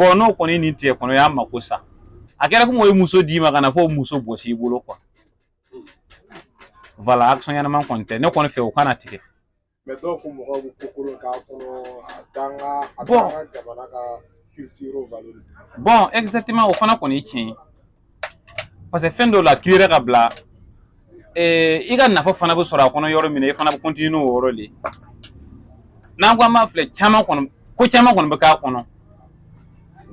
Bon, n'o kɔni nin tigɛ kɔnɔ, o y'a mako sa. A kɛra komi o ye muso d'i ma ka na fɔ muso bɔsi i bolo quoi. Voilà, action ɲɛnama kɔni tɛ ne kɔni fɛ, o kana tigɛ. Mais dɔw ko mɔgɔw bɛ ko kolon k'a kɔnɔ, a t'an ka a Bon. t'an ka jamana ka culture valoriser. Bon, exactement, o fana kɔni ye tiɲɛ ye, parce que fɛn dɔw la kiiri yɛrɛ ka bila, i ka nafa fana bɛ sɔrɔ a kɔnɔ yɔrɔ min na, i fana bɛ continuer n'o yɔrɔ de ye. N'an ko an b'a filɛ, caman kɔni, ko caman kɔni bɛ k'a kɔnɔ.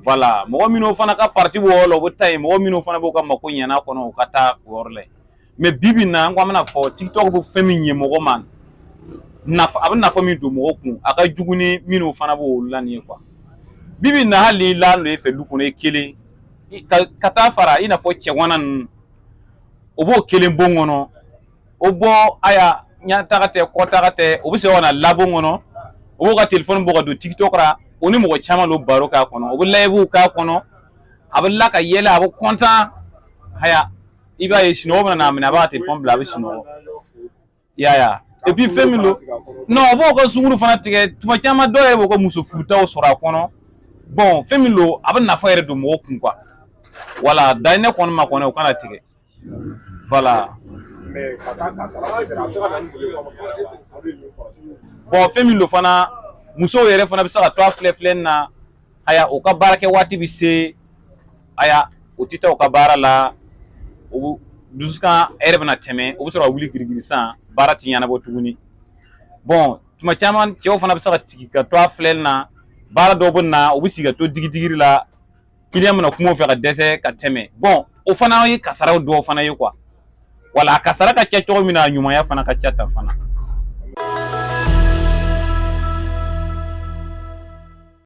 Voilà, mɔgɔ minnu fana ka parti b'o yɔrɔ la, u bɛ taa yen. Mɔgɔ minnu fana b'u ka mako ɲɛna kɔnɔ, u ka taa o yɔrɔ la yen. Mais bi bi in na, an ko an bɛna fɔ TikTok bɛ fɛn min ɲɛ mɔgɔ ma, nafa, a bɛ nafa min don mɔgɔ kun, a ka jugu ni minnu fana b'o la nin ye quoi. Bi bi in na, hali n'i la don e fɛ du kɔnɔ, i kelen ka taa fara i n'a fɔ cɛwana ninnu, o b'o kelen bon kɔnɔ, o bɔ aya ɲɛtaga tɛ, kɔtaga tɛ, o bɛ sɔrɔ ka na labon kɔnɔ, o b'o ka telefɔni bɔ ka don TikTok la, o ni mɔgɔ caman don baro k'a kɔnɔ, o bɛ live k'a kɔnɔ, a bɛ la ka yɛlɛ, a bɛ content. Haya, i b'a ye sunɔgɔ bɛna n'a minɛ, a b'a telefɔni bila, a bɛ sunɔgɔ. I y'a ye wa? Et puis fɛn min don, non, o b'o ka sunkuru fana tigɛ. Tuma caman, dɔw yɛrɛ b'o ka muso furutaw sɔrɔ a kɔnɔ. Bon, fɛn min don, a bɛ nafa yɛrɛ don mɔgɔ kun quoi. Voilà, da ne kɔni ma kɔni, o kana tigɛ, voilà. Mais ka taa kasara a bɛ se ka na ni mun ye comme kasara, aw bɛ min kɔlɔsi? Bon, fɛn min don fana, musow yɛrɛ fana bɛ se ka to a filɛ filɛ na. Aya, u ka baarakɛ waati bɛ se, aya, u tɛ taa u ka baara la, u dusukan yɛrɛ bɛna tɛmɛ, u bɛ sɔrɔ ka wuli girigiri sisan, baara ti ɲɛnabɔ tuguni. Bon, tuma caman, cɛw fana bɛ se ka sigi ka to a filɛli na, baara dɔw bɛ na, u bɛ sigi ka to digi digiri la, client bɛna kuma u fɛ ka dɛsɛ ka tɛmɛ. Bon, o fana ye kasaraw dɔw fana ye quoi. Wala a kasara ka ca cogo min na, a ɲumanya fana ka ca tan fana.